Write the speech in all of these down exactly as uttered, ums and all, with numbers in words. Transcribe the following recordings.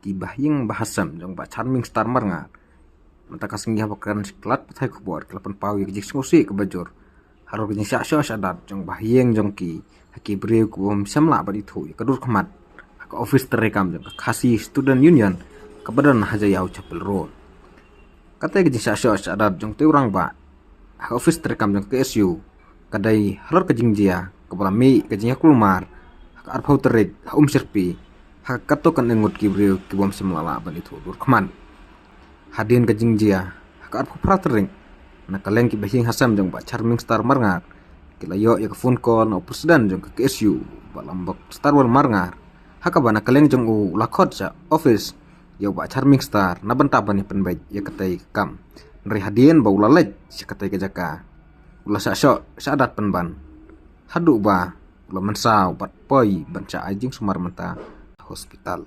i Bahaïing Bahasem jong Bah Charming Star Marngar. Mynta ka sngi haba kren sha ki lad pathai khubor ki la pynpaw ïa ka jingsngewsih kaba jur halor ka jingshah shoh shah dat jong Bahaïing jong ki ha ki briew kiba bym shym lah ban ithuh ïa ka dur khmat ha ka office treikam jong ka Khasi Student Union kaba don ha Jaïaw Chapel Road. Kata ka jingshah shoh shah dat jong utei u rangbah ha ka office treikam jong ka K S U ka dei halor ka jingjia kaba la mih ka jingïakulmar ha ka arphew tarik ha Umshyrpi ha ka katto katne ngut ki briew kiba bym shym lah ban ithuh dur khmat. Hadien ka jingjia ha ka arphew phra tarik, na ka liang ki Bahaïing Hasem jong Bah Charming Star Marngar ki la ïoh ïa ka phone call na u president jong ka K S U, Bah Lambok Starwell Marngar, ha kaba na ka liang jong u u la khot sha office ïa u Bah Charming Star na bynta ban ïa pynbeit ïa katei ka kam. Hynrei hadien ba u la leit sha katei ka jaka, u la shah shoh shah dat pynban haduh ba u la mynsaw bad poi ban shah ai jingsumar mynta ha hospital.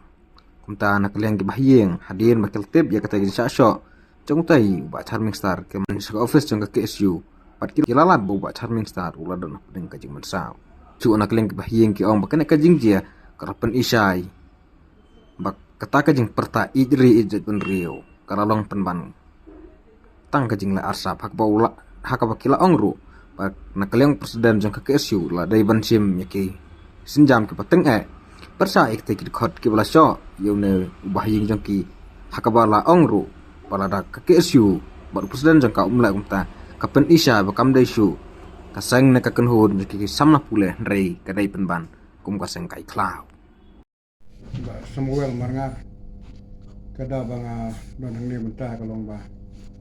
Kumta na ka liang ki Bahaïing, hadien ba ki la tip ïa katei ka jingshah shoh jong utei u Bah Charming Star, ki la wan sha ka office jong ka K S U bad ki la lap ba u Bah Charming Star u la don hapdeng ka jingmynsaw. Shuh na ka liang ki Bahaïing ki ong ba kane ka jingjia ka la pyni shai ba kata ka jingpyrta ïeit ri ïeit jaitbynriew ka la long pynban tang ka jingleh arsap, ha kaba u la, ha kaba ki la ong ruh ba na ka liang president jong ka K S U la dei ban shim ïa ki sienjam kiba tyngeh pyrshah ïa kitei ki dkhot kiba la shoh ïa une u Bahaïing jong ki, ha kaba la ong ruh ba lada ka K S U bad u president jong ka um leh kumta, ka pyni shai ba kam dei shuh ka seng ne ka kynhun jong ki samla pule, hynrei ka dei pynban kum ka seng kai khlaw. Bah Samuel Marngar, ka daw ba nga don hangne mynta ka long ba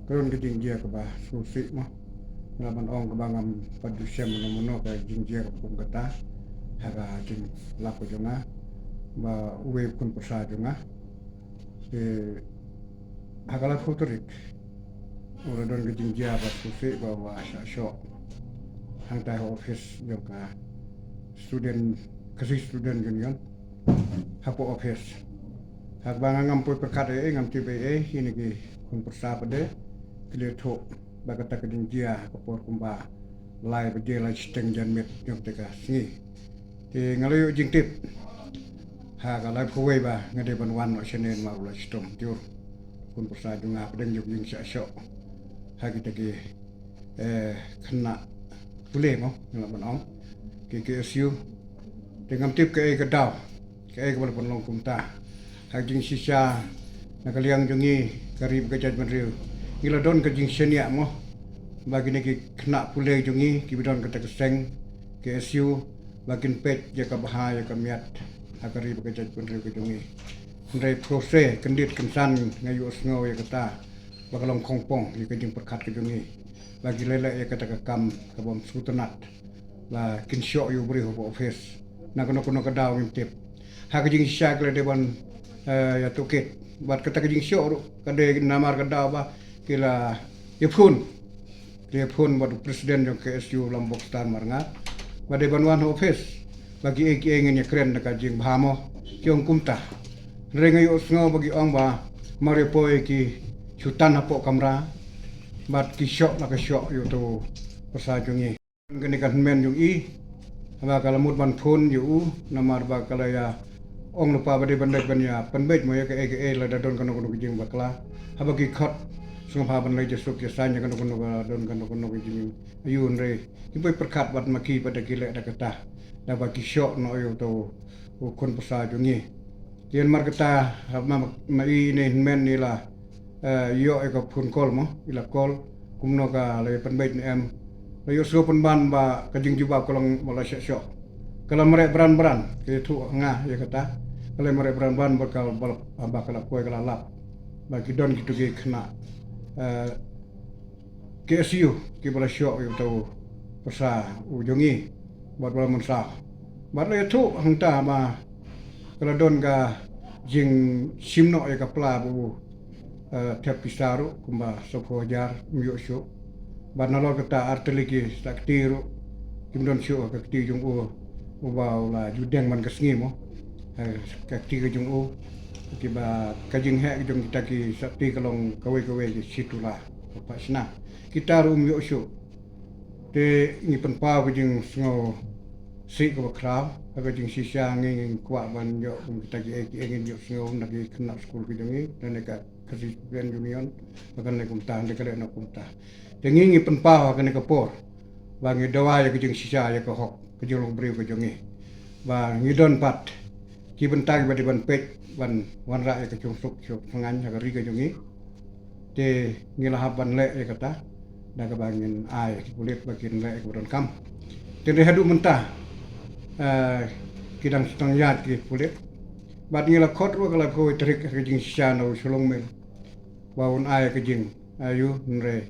ka don ka jingjia kaba sngewsih mo. Nga lah ban ong kaba ngam pat ju shem mano mano ka jingjia kaba kum kata ha ka jinglap ka jong nga bad uwei u khun pyrsa jong nga. Te ha ka laiphew tarik u la don ka jingjia ba sngewsih ba u la shah shoh hangtai ha office jong ka student, Khasi Student Union hapoh office. Ha kaba nga ngam poi pyrkhat ei ei, ngam tip ei ei, kine ki khun pyrsa pat de ki la ïathuh ba kata ka jingjia ha ka por kumba lai baje lai shiteng janmiet jong kata ka sngi. Te nga la ïoh jingtip ha ka laiphew wei ba nga dei ban wan noh shane namar u la shitom jur u khun pyrsa jong nga hapdeng jong ka jingshah shoh ha kita ki, eh, khynnah pule mo, nga lah ban ong, ki K S U. Te ngam tip kaei ka daw, kaei kaba la pynlong kumta. Ha ka jingshisha na ka liang jong ngi ka ri bad ka jaitbynriew ngi la don ka jingshaniah mo ba kine ki khynnah pule jong ngi kiba don kata ka seng K S U ba kin peit ïa ka bha ïa ka miat ha ka ri bad ka jaitbynriew ka jong ngi. Hynrei phewse kyndit kynsan nga ïohsngew ïa kata ba ka long khongpong ïa ka jingpyrkhat ka jong ngi ba ki leh leh ïa kata ka kam ka bym sngewtynnat ba kin shoh ïa u briew hapoh office. Na kano kano ka daw ngim tip. Ha ka jingshisha ki la dei ban, eh, ïa tohkit bad kata ka jingshoh ruh ka dei namar ka daw ba ki la ïa phone, ki la ïa phone bad u president jong K S U Lambok Star Marngar ba dei ban wan ha office ba kiei kiei ngin ïa kren da ka jingbha mo, ki ong kumta. Hynrei nga ïohsngew ba ki ong ba mar ïa poi ki shu tan hapoh kamra bad ki shoh la ka shoh ïa uto u pyrsa jong ngi. Kane ka hynmen jong i haba ka la mut ban phone ïa u namar ba ka la ïa ong lypa ba dei ban leit ban ïa pynbeit mo ïa kaei kaei lada don kano kano ka jingbakla. Haba ki khot sngewbha ban leit ïasuk ïasain ïa kano kano ka don kano kano ka jing, ïa u, hynrei kim poi pyrkhat bad ma ki pat da ki leh da kata da ba ki shoh noh ïa uto u khun pyrsa jong ngi. Te namar kata ha ma, ma i ne hynmen i la, eh, ïoh ïa ka phone call mo, i la call kumno ka la ïa pynbeit ne em. La ïohsngew pynban ba ka jingjubab ka long ba la shah shoh. Ka la mareh bran bran, ka ïathuh ha nga ïa kata. Ka la mareh bran bran ba ka, ba la, ba ka la poi ka la lap ba ki don kito ki khynnah, eh, K S U kiba la shoh ïa uto u pyrsa u jong ngi bad ba la mynsaw. Bad la ïathuh hangta ba ka la don ka jingshim noh ïa ka pla ba u, eh, thep pisa ruh kumba saphew hajar, ym ïoh shuh. Bad nalor kata ar tylli ki sah kti ruh kim don shuh ha ka kti jong u uba u la ju deng man ka sngi mo. Ha ka kti ka jong u, kiba ka jingheh ka jong kita ki sah kti ka long kawei kawei ki shi tula, ka phah shna. Kita ruh ym ïoh shuh. Te ngi pynpaw ka jingsngew sih kaba khraw, ha ka jingshisha ngi ngi kwah ban ïoh kum kita ki ei ki ei ngin ïoh sngew na ki khynnah skul ki jong ngi, na ne ka Khasi Student Union, ba kan leh kumta, hynrei ka leh noh kumta. Te ngi ngi pynpaw ha kane ka por, ba ngi dawa ïa ka jingshisha ïa ka hok, ka jinglong briew ka jong ngi. Ba ngi don pat ki bynta kiba dei ban peit, ban wanrah ïa ka jingsuk jingsuk sngewbha ha ka ri ka jong ngi. Te ngi la hap ban leh ïa kata, da kaba ngin ai ki pulit ba kin leh ïa kaba donkam. Te hynrei haduh mynta, eh, ki dang sdang ïaid ki pulit. Bad ngi la khot ruh ha ka laiphew tarik ha ka jingshisha na u Shalom Mill, ba un ai ka jing, eh, ïa u, hynrei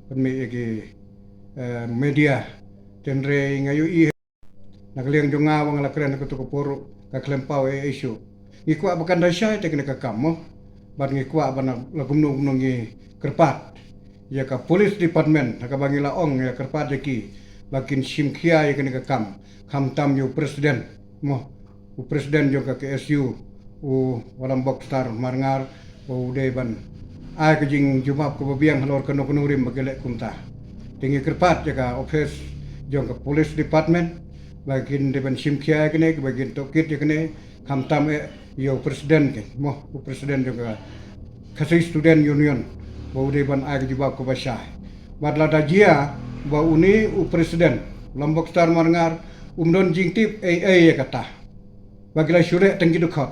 pynmih ïa ki, eh, media. Te hynrei nga ïohi na ka liang jong nga, ba nga la kren ha kato ka por ruh, ka khlem paw ei ei shuh. Ngi kwah ba kan da shai te kane ka kam mo. Bad ngi kwah ba na la kumno kumno ngi kyrpad ïa ka police department, ha kaba ngi la ong ïa, kyrpad ïa ki ba kin shim khia ïa kane ka kam, khamtam ïa u president mo, u president jong ka K S U, u Walambok Star Marngar, ba u dei ban ai ka jingjubab kaba biang halor kano kano rim ba ki leh kumta. Te ngi kyrpad ïa ka office jong ka police department, ba kin dei ban shim khia ïa kane, ba kin tohkit ïa kane, khamtam eh ïa u president, kane mo, u president jong ka Khasi Student Union, ba u dei ban ai ka jubab kaba shai. Bad lada jia ba une u president, Walambok Star Marngar, um don jingtip ei ei ïa kata, ba ki la shu leh tang ki dkhot,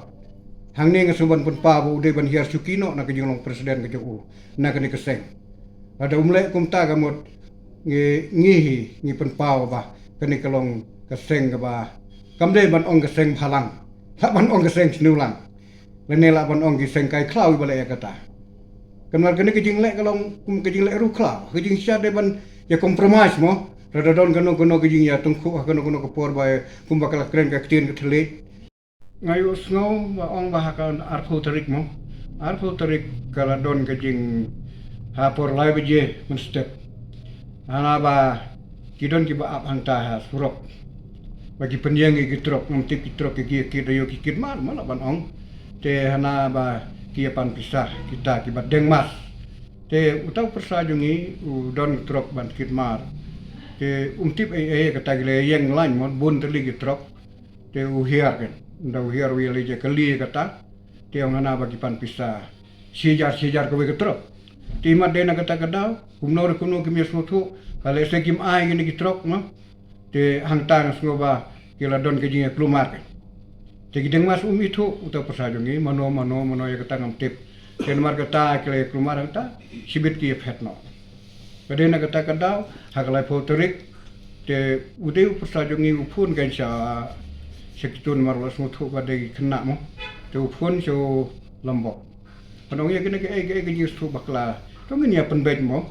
hangne nga shu ban pynpaw ba u dei ban hiar shuki noh na ka jinglong president ka jong u na kane ka seng. Lada um leh kumta, ka mut ngi, ngi hi ngi pynpaw ba kane ka long ka seng kaba, kam dei ban ong ka seng bhalang, lah ban ong ka seng sniewlang, lane lah ban ong ki seng kai khlaw kiba leh ïa kata. Namar kane ka jingleh ka long kum ka jingleh ruh khlaw, ka jingshisha dei ban ïa compromise mo. Lada don kano kano ka jingïatyngkhuh ha kano kano ka por, ba kumba ka la kren ka ktien ka thylliej. Nga ïohsngew ba ong ba ha ka arphew tarik mo, arphew tarik ka la don ka jing, ha por lai baje mynstep, hana ba ki don kiba ap hangta ha surok, ba ki pynïeng ïa ki trok, ngam tip ki trok ki, ki, ki da ïoh ki kit mar, mar lah ban ong. Te hana ba ki ïa pan pisa, kita kiba deng mask. Te uta u pyrsa jong ngi u don trok ban kit mar. Te um tip ei ei, kata ki la ïeng lain mo, bun tylli ki trok. Te u hiar, kan, da u hiar u ïaleh ïa ka kali kata. Te ong hana ba ki pan pisa shi hajar shi hajar kawei ka trok. Te imat dei na kata ka daw, kumno re kumno kim ïasngewthuh, ka lehse kim ai kine ki trok, no? Te hangta nga sngew ba ki la don ka jingïaklumar, kan. Te ki deng mask, um ithuh uta u pyrsa jong ngi mano mano mano, ïa kata ngam tip. Te namar kata ki la ïaklumar hangta, shibit ki ïaphet noh. Ka dei na kata ka daw, ha ka laiphew tarik, te u dei u pyrsa jong ngi u phone, kan, sha, sha kito, namar u la sngewthuh ba dei ki khynnah mo. Te u phone sha u Walambok. Pynong ïa kine kiei kiei ki jingsngewthuh bakla. To ngin ïa pynbeit mo.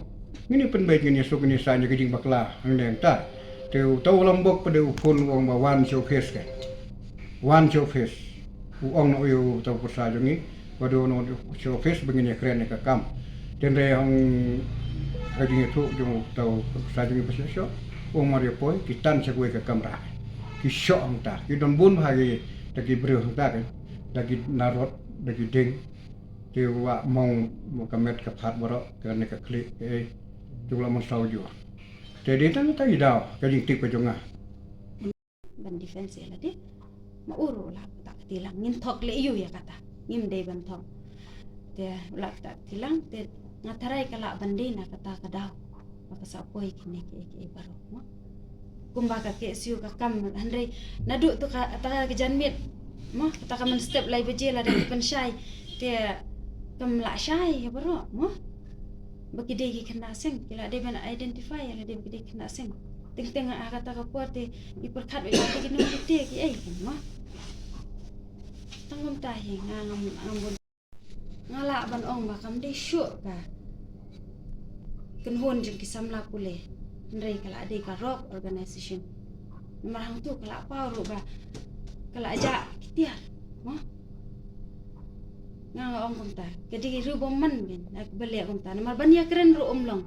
Ngin ïa pynbeit, ngin ïa suk, ngin ïa saiñ ïa ki jingbakla hangne hangta. Te uta u Walambok pat de u phone u ong ba wan sha office, kan. Wan sha office. U ong noh ïa uta u pyrsa jong ngi ba dei u wan sha office ba ngin ïa kren ïa ka kam. Te hynrei hangta ka jingïathuh jong uta u pyrsa jong ngi ba shisha, u ong mar ïa poi, ki tan sha kawei ka kamra. Ki shoh hangta. Ki don bun bha kita ki briew hangta, kan. Da ki narod, da ki dieng. Te u wah mong, ka met ka phad baroh, kane ka khlieh, eh, te u la mynsaw jur. Te dei tang kata i daw, ka jingtip ka jong nga. Ban defense ïa lade. Ma u ruh u la ktah kti lang, ngin thok leh aïu ïa kata. Ngim dei ban thok. Te u la ktah kti lang, te nga tharai ka lah ban dei na kata ka daw. Ba ka sa poi kine kiei kiei baroh, mo. Kumba ka K S U ka kam, hynrei naduh tu ka, kata ka janmiet, mo, kata ka mynstep lai baje lada ki pynshai, te kam lah shai ïa baroh, mo. Ba ki dei ki khynnah seng, ki la dei ban identify ïa lade ba ki dei khynnah seng. Teng teng ha kata ka por te ki pyrkhat ïa lade ki nongkynti kiei, mo. Tang kumta hi nga ngam, ngam bun. Nga lah ban ong ba kam dei shuh ka kynhun jong ki samla pule. Hynrei ka lah dei ka rock organization. Namar hangtu ka lah paw ruh ba ka lah jah ki tiar, mo. Nga nga ong kumta, ka dei ruh bym man, kan, ba leh kumta. Namar ban ïakren ruh um long.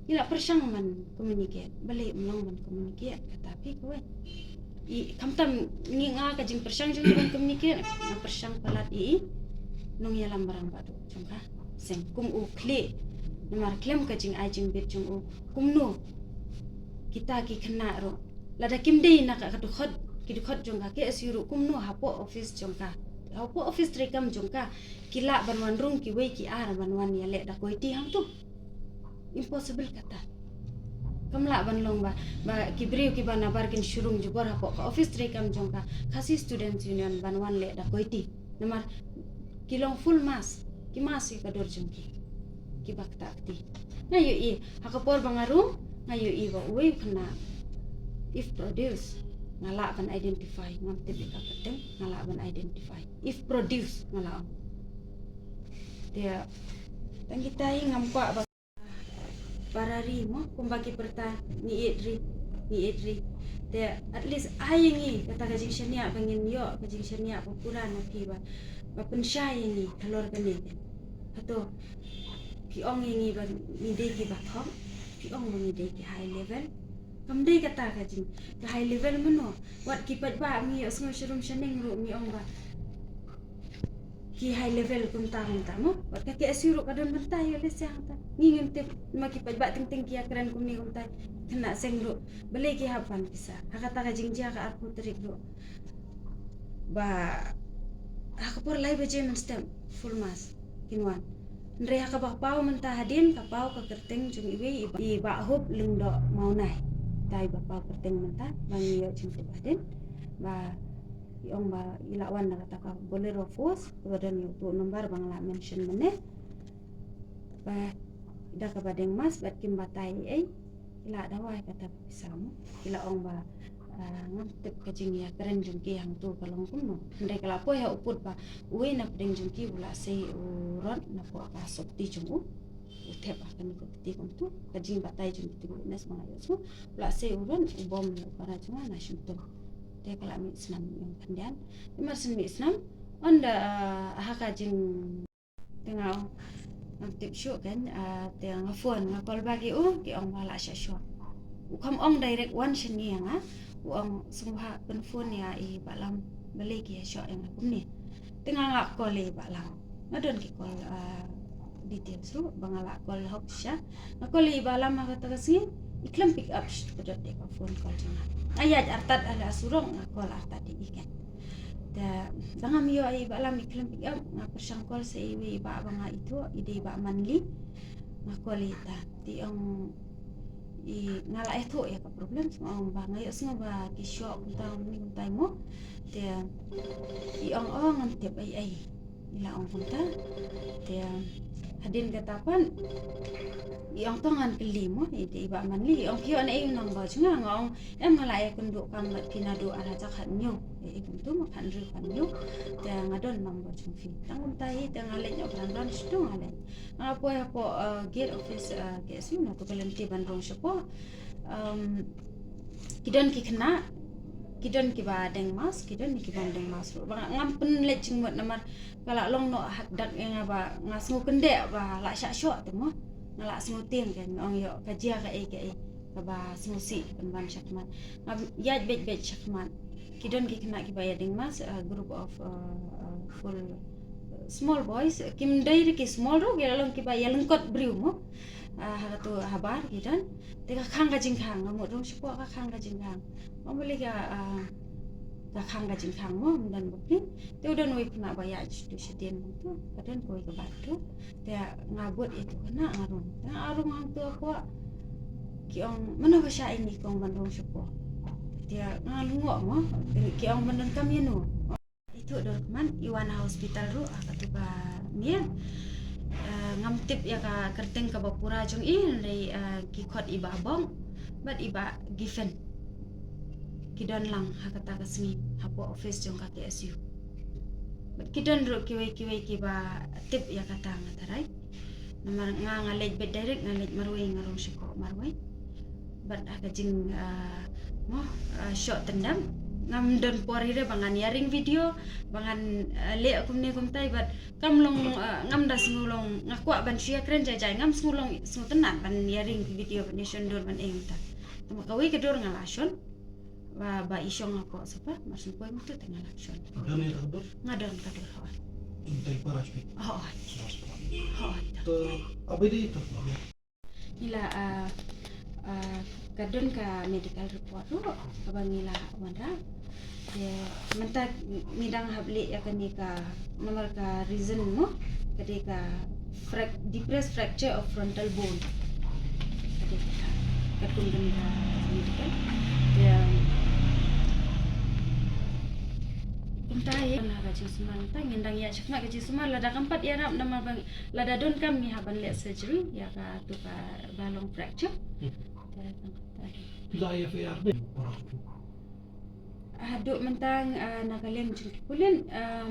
Ngi la pyrshang ban communicate, balei ym long ban communicate, kata phi kawei. I, khamtam ngi, nga ka jingpyrshang jong ngi ban communicate, nga pyrshang palat ïa i nongïalam rangbah duh jong ka seng kum u khlieh. Namar khlem ka jingai jingbit jong u, kumno kita ki khynnah ruh Lada kim dei na ka, ka dkhot, ki dkhot jong ka KSU ruh kumno hapoh office jong ka, hapoh office treikam jong ka ki lah ban wan rung kiwei ki ar ban wan ïaleh da koiti hangtu. Impossible kata. Kam lah ban long ba, ba ki briew kiba na bar kin shu rung jubor hapoh ka office treikam jong ka Khasi Students Union ban wan leh da koiti. Namar ki long full mask, ki mask ïa ka dur jong ki, kiba ktah kti. Nga ïohi ha ka por ba nga rung, nga ïohi ba uwei u khynnah, if produce, nga lah ban identify, ngam tip ïa ka kyrteng, nga lah ban identify. If produce, nga lah ong. Te tang kita hi ngam kwah ba para ri mo, kumba ki pyrta, ngi ïeit ri, ngi ïeit ri. Te at least ai ïa ngi kata ka jingshaniah ba ngin ïoh ka jingshaniah ba pura na phi ba, ba pynshai ïa ngi halor kane. Hato ki ong ïa ngi ba ngi dei kiba thok, ki ong ba ngi dei ki high level. Kam dei kata ka jing, ka high level mano? Wat ki paidbah ngi ïohsngew sharum shaneng ruh ngi ong ba ki high level kumta kumta mo. Wat ka KSU ruh ka don bynta ïa leh siang ta. Ngi ngim tip ma ki paidbah teng teng ki ïakren kumne kumta. Khynnah seng ruh balei ki hap ban pisa ha kata ka jingjia ka arphew tarik ruh. Ba ha ka por lai baje mynstep full mask kin wan. Hynrei ha kaba paw mynta hadien ka paw ka kyrteng jong iwei i Bah, i Bah Hope Lyngdoh Mawnai. Te i ba paw kyrteng mynta ba ngi ïoh jingtip hadien ba i ong ba i la wan da kata ka Bolero Force, ba don ïa utu u number ba nga la mention mynne. Ba da kaba deng mask bad kim batai ei, i la dawa ïa kata ka pisa mo. I la ong ba, ah, ngam tip ka jingïakren jong ki hangtu ka long kumno. Hynrei ka la poi ha u pud ba uwei na pdeng jong ki u la sei u rod napoh ka sopti jong u. U thep ha kane ka kti kumtu, ka jingbatai jong kitu ki witness ba nga ïohsngew. U la sei u rod, u bom ïa u para jong nga na shyntur. Te ka la mih snam ïa u khyndiat. Te mar shen mih snam, ynda, ah, ha ka jing, te nga ong, ngam tip shuh kan, ah, te nga phone, nga call back ïa u, ki ong ba la shah shoh. U kham ong direct wan shen ngi ïa nga, u ong sngewbha pynphone ïa i Bah Lam, balei ki ïa shoh ïa nga kumne. Te nga, nga call ïa i Bah Lam. Nga don ki call, ah, details ruh ba nga la call hok shisha. Nga call ïa i Bah Lam ha kata ka sngi, i khlem pick up shuh, ka dot ïa ka phone call jong nga. Nga ïaid artat ha la surok, nga call artat ïa i kan. Te da ngam ïoh ïa i Bah Lam, i khlem pick up, nga pyrshang call sa iwei i bah ba nga ithuh, i dei i Bah Manli. Nga call ïa ita. Te i ong i, nga la ïathuh ïa ka problem, nga ong ba nga ïohsngew ba ki shoh kumta kumne kumta mo. Te i ong, oh, ngam tip ei ei. I la ong kumta. Te hadien kata pat i ong to ngan kylli mo, i, i Bah Manli, i ong phi ïoh na ei u number jong nga, nga ong em, nga la ïakynduh kam bad phi naduh ar hajar khathynñiew. Ei ei kumtu mo, khathynriew khathynñiew. Te nga don number jong phi. Tang kumta hi te nga leit noh kren kren shuh, nga leit. Nga poi hapoh, eh, gate office, eh, KSU, na tu ka lynti ban rung shapoh. Em, ki don ki khynnah, ki don kiba deng mask, ki don kiba ym deng mask ruh. Ba nga, ngam pynleit jingmut namar ka la long noh ha dak ïa nga ba nga sngew kyndit ba la shah shoh te mo. Nga la sngew tieng kan, nga ong ïoh ka jia kaei kaei kaba sngewsih pynban shakhmat. Nga ïaid beit beit shakhmat. Ki don ki khynnah kiba ïa deng mask, a group of, uh, uh, full, uh, small boys, kim dei ruh ki small ruh, ki la long kiba ïa lyngkot briew mo. Ah, ha katu habar ki don. Te ka khang ka jingkhang, nga mut rung shapoh ka khang ka jingkhang. Ong balei ka, ah, ka khang ka jingkhang mo, ym don bapli. Te u don uwei u khynnah ba ïaid sha tu sha dien hangtu, ka don kawei ka bat tu. Te nga bud ïa tu khynnah nga rung. Te nga rung hangtu hapoh. Ki ong mano ba shah ïa ngi, ki ong ban rung shapoh. Te nga lyngngoh mo. Te ki ong ban donkam ïano. Ithuh dur khmat, i wan ha hospital ruh ha katu ka miet. Eh, ngam tip ïa ka kyrteng kaba pura jong i, hynrei, eh, ki khot i Bah Bong bad i Bah Giffen. Ki don lang ha kata ka sngi hapoh office jong ka KSU. Bad ki don ruh kiwei kiwei kiba tip ïa kata, nga tharai. Namar nga, nga leit beit direct, nga leit marwei, nga rung shapoh marwei. Bad ha ka jing, ah, mo, ah, shoh tyndam, ngam don por hi re ba ngan ïa ring video, ba ngan, ah, leh kumne kumtai, bad kam long, ah, ngam da sngew long, nga kwah ban shu ïakren jai jai, ngam sngew long, sngewtynnat ban ïa ring video, ban ïa shon dur, ban ïa ing ta. Tangba kawei ka dur nga la shon. Ba, ba i shong hapoh sofa, mar shu poi mynta te nga la shon. Don ïa ka dur? Nga don ka dur, hooid. Ym dei para shiphi? Hooid. Para shiphi. Hooid. To, aba dei to. Ngi la, ah, ah, Ka don ka medical report ruh kaba ngi la wanrah. Te mynta ngi dang hap leh ïa kane ka, namar ka reason mo, ka dei ka frac-, depressed fracture of frontal bone. Ka dei ka, katkum ka medical. Te kumta hi na ka jingsumar mynta ngin dang ïa shakna ka jingsumar, lada kam pat ïarap namar ba lada don kam ngi hap ban leh surgery ïa katu kaba long fracture. Hmm. Te tang kumta hi. Phi la ïa F I R ne? Haduh mynta, ah, na ka liang jong ki pulit, ah,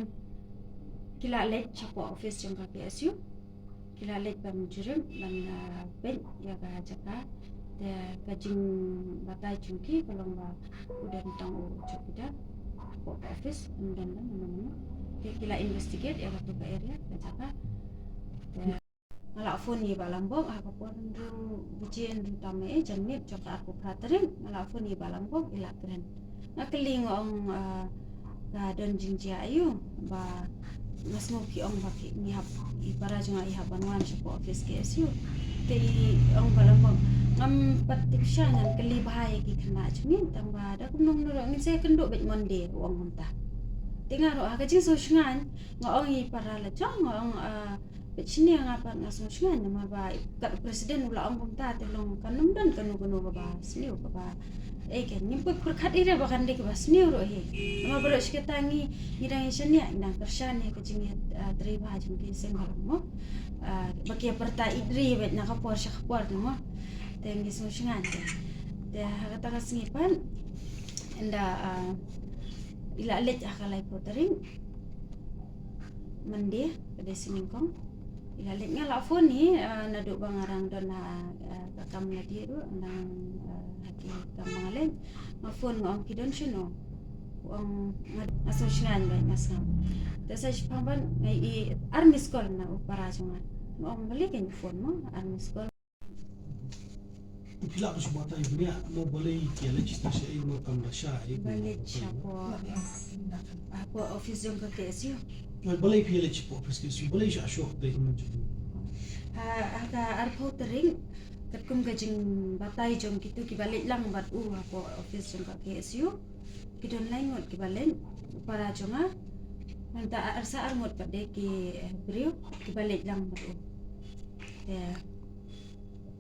ki la leit shapoh office jong ka K S U. Ki la leit ban jurip ban, ah, peit ïa ka jaka. Te ka jingbatai jong ki ka long ba u don tang u chowkidar hapoh ka office, ym don mano mano. Te ki la investigate ïa katu ka area, ka jaka. Te nga la phone ïa i Bah Lambok ha ka por hynriew baje, hynriew tam eh, janmiet jong ka arphew phra tarik, nga la phone ïa i Bah Lambok, i la kren. Nga kylli nga ong, ah, ka don jingjia aïu ba nga sngew ki ong ba ki, ngi hap, i para jong nga i hap ban wan shapoh office K S U. Te i ong Bah Lambok, ngam pat tip shuh, ngan kylli bha ïa ki khynnah jong ngi, tang ba da kumno kumno ruh ngin sa ïakynduh beit Monday, u ong kumta. Te nga ruh ha ka jingsngewsynei nga ong ïa i para la jong, nga ong, ah, Peit shane nga pat nga sngewsynei namar ba kat u president u la ong kumta, te long kan ym don kano kano kaba sniew kaba, eh, kan ngim pyrkhat ïa ba kan dei kaba sniew ruh hi. Namar baroh shi katta ngi, ngi dang ïa shane, ngi dang kyrshan ïa ka jingïa, ah, trei bha jong ki seng bhalang mo. Ah, ba ki ïa pyrta ïa dri beit na ka por sha ka por mo. Te ngi sngewsynei te. Te ha kata ka sngi pat ynda, ah, i la leit ha ka laiphew tarik Monday, ka dei sngi nyngkong. I la leit, nga la phone hi, ah, naduh ba nga dang don ha, ah, ka kam lade ruh, nang, ah, ha ki kam ba nga leit. Nga phone nga ong, phi don shano? U ong, nga, nga sngewsynei bha, nga sngap. Te sa shiphang ban nga ïohi ar missed call na u para jong nga. Nga ong, balei kein u phone mo, ar missed call. Phi lah ban shu batai bniah mo, balei phi ïa leit sha sha ïa mo, kam da sha ïa mo, balei sha mo? Hapoh, hapoh office jong ka K S U. Balei phi ïa leit sha hapoh office K S U? Balei sha shuh te mo jong? Ha, ha ka arphew tarik, katkum ka jingbatai jong kitu kiba leit lang bad u hapoh office jong ka K S U. Ki don lai ngut kiba leit, u para jong nga. Mynta ar sa ar ngut pat de ki, eh, briew kiba leit lang bad u. Te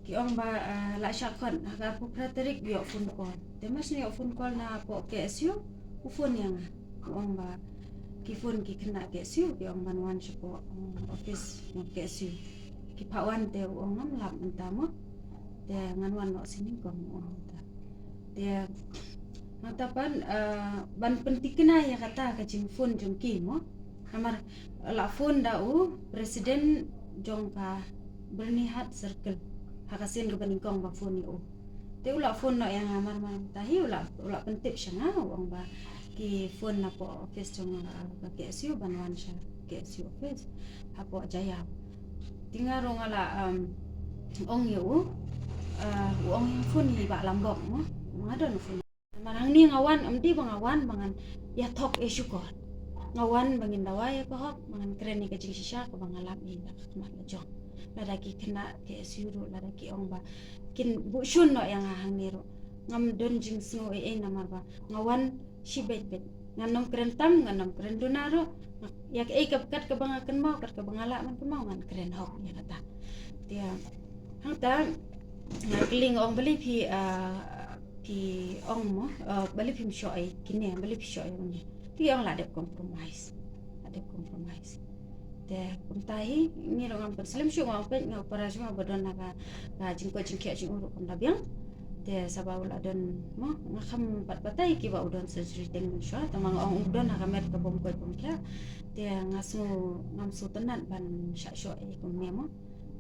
ki ong ba, ah, la shah khot ha ka arphew phra tarik ïoh phone call. Te mar shu ïoh phone call na hapoh K S U, u phone ïa nga. U ong ba ki phone ki khynnah K S U, ki ong ban wan shapoh, um, office jong K S U. Ki phah wan, te u ong ngam lap mynta mo. Te ngan wan noh sngi nyngkong, u ong mynta. Te mynta pat, ah, ban pynthikna ïa kata ka jingphone jong ki mo. Namar la phone da u president jong ka Byrnihat Circle ha ka sien kaba nyngkong ba phone ïa u. Te u la phone noh ïa nga mar mar mynta hi, u la, u la pyntip sha nga, u ong ba ki phone napoh office jong, ah, ka K S U ban wan sha K S U office hapoh Jaiaw. Te nga ruh nga la, um, ong ïa u, ah, u ong ïa phone ïa i Bah Lambok mo. Nga don phone. Namar hangne nga wan, ym dei ba nga wan ba ngan ïa thok ïa shukor. Nga wan ba ngin dawa ïa ka hok, ba ngan kren ïa ka jingshisha kaba nga lap ïa ka khmat la jong. Lada ki khynnah K S U ruh, lada ki ong ba kin buh shun noh ïa nga hangne ruh, ngam don jingsngew ei ei namar ba nga wan shi beit beit. Ngan ym kren tam, ngan ym kren duna ruh. Ïa kaei kaba, kat kaba nga kynmaw, kat kaba nga lah ban kynmaw, ngan kren hok ïa kata. Te hangta nga kylli, nga ong, balei phi, ah, phi ong mo, ah, balei phim shoh ïa kine, balei phi shoh ïa une? Te ki ong la dep compromise. La dep compromise. Te kumta hi, ngi ruh ngam pynslem shuh, nga ong, peit, nga, u para jong nga ba don ha ka, ka jingkoit jingkhiah jong u ruh kam da biang. Te sa ba u la don mo, nga kham pat batai kiba u don surgery teng mynshuwa, tangba nga ong u don ha ka met ka bym koit bym khiah. Te nga sngew ngam sngewtynnat ban shah shoh ïa kumne mo.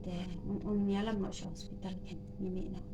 Te um, um ïalam noh sha hospital, kein ngi mih noh.